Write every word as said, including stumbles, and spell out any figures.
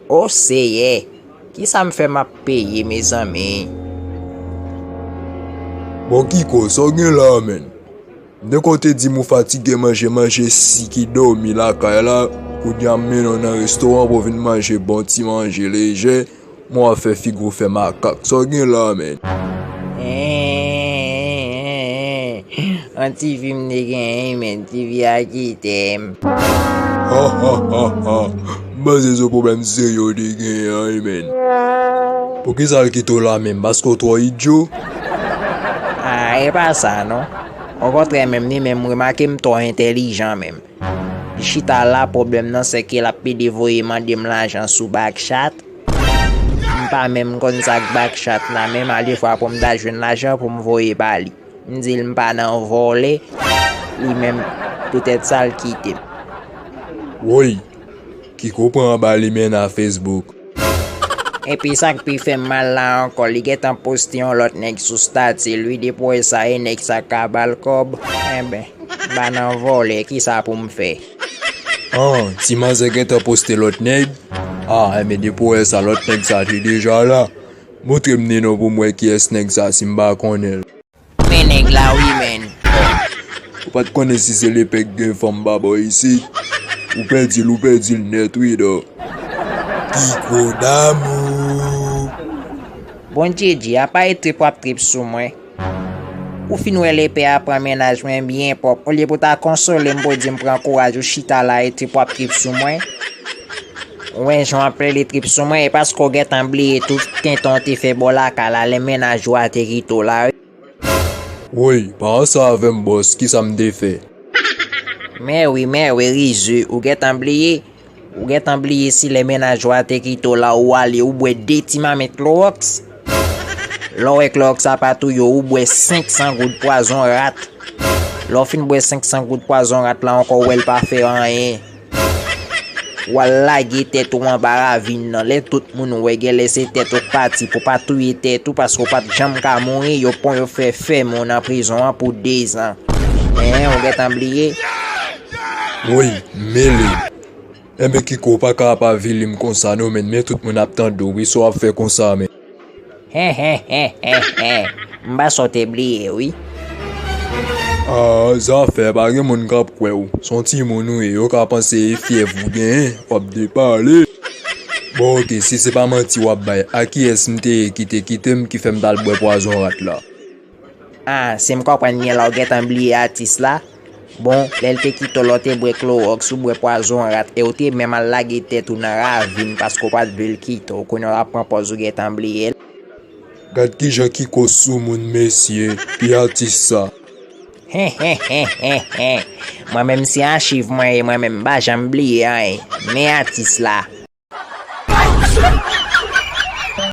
O Seyè, kisa m fè m ap peye, mezanmi? Bon, Kiko, sa w gen la, menn? M te konte di m ou fatige manje manje si ki dòmi lakay la, kounye a m mennen w nan restoran pou w vin manje bon ti manje lejè, men w ap fè figi w fè makak. Sa w gen la, menn? Yon ti vi m te genyen, menn, ti vi a kite m. Ha, ha, ha, ha. M panse se yon pwoblèm serye w te genyen an, wi, menn. Poukisa l kite w la menm? Paske w twò idyo? Ah, e pa sa non. Okontrè menm, li menm remake m twò entèlijan menm. Li chita la, pwoblèm nan se ke l ap pede voye mande m lajan sou Backchat. M pa menm konn sa k Backchat la menm, a defwa pou m ta jwenn lajan pou m voye ba li. M di l m pa nan vòlè, li menm poutèt sa l kite m. Woy, Kiko pran anba limena Facebook. Epi sa k pi fè m mal la ankò, li gentan poste yon lòt nèg sou stati l wi, depi w wè sa, e nèg sa ka ba l kòb. Enben, m pa nan vòlè, kisa pou m fè? An, ti manzè gentan poste lòt nèg? Ah, enben, depi w wè sa, lòt nèg sa te deja la. Montre m ni non pou m wè kiyès nèg sa si m pa konnen l. Men nèg la wi, menn. Ou pa t konnen si se lepè k gen fanm pa bò isit? Ou pèdi l, ou pèdi l nèt wi, dò. Kiko damou. Bondye di, apa e trip w ap trip sou mwen? Ou fin wè lepè a pran mennaj mwen byen pwòp. Olye pou ta konsole m pou di m pran kouraj ou chita la e trip w ap trip sou mwen. Ou wè jan w ap plede trip sou mwen, e paske w gentan bliye tout tenten w te fè bò lakay la lè mennaj ou a te kite w la, wi. Woy, pa ansanm avè m, bòs, kisa m te fè? Mè wi, mè wi, rizè, ou gentan bliye? Ou gentan bliye si lè mennaj ou a te kite w la, ou ale, ou bwè de ti mamit klowòks? Lè w wè klowòks sa pa touye w, ou bwè senk san goud pwazon rat. Lè w fin bwè senk san goud pwazon rat la ankò, ou wè l pa fè anyen. W al lage tèt ou anba ravin nan. Lè tout moun wè, genlè se tèt ou k pati pou pa touye tèt ou, paske w pa t janm ka mouri, yo pran w yo fè fèmen w nan prizon an pou dezan. Hen, ou gentan bliye? Woy, mele. Enben Kiko, ou pa ka ap avili m konsa non, menn, men tout moun ap tande w wi, sa w ap fè konsa, menn. Hen, hen, hen, hen, hen. M panse w te bliye wi. Ah, zafè, pa gen moun k ap kwè w. Se yon timoun ou ye, yo ka panse e fyèv ou genyen, w ap depale. Bon, oke, si se pa manti w ap bay, a kiyès m te ye ki te kite m, ki fè m t al bwè pwazon rat la? Ah, si m konprann byen la, w gentan bliye atis la. Bon, lè l te kite w la, w te bwè klowòks, ou bwè pwazon rat, e w te menm al lage tèt ou nan ravin paske w pa t vle l kite w. Kounye a w ap pran pòz ou gentan bliye l. Gad kijan Kiko soumoun, mesye, ki atis sa? Hen, hen, hen, hen, hen. Mwen menm se achiv mwen ye, mwen menm m pa janm bliye anyen. Men atis la.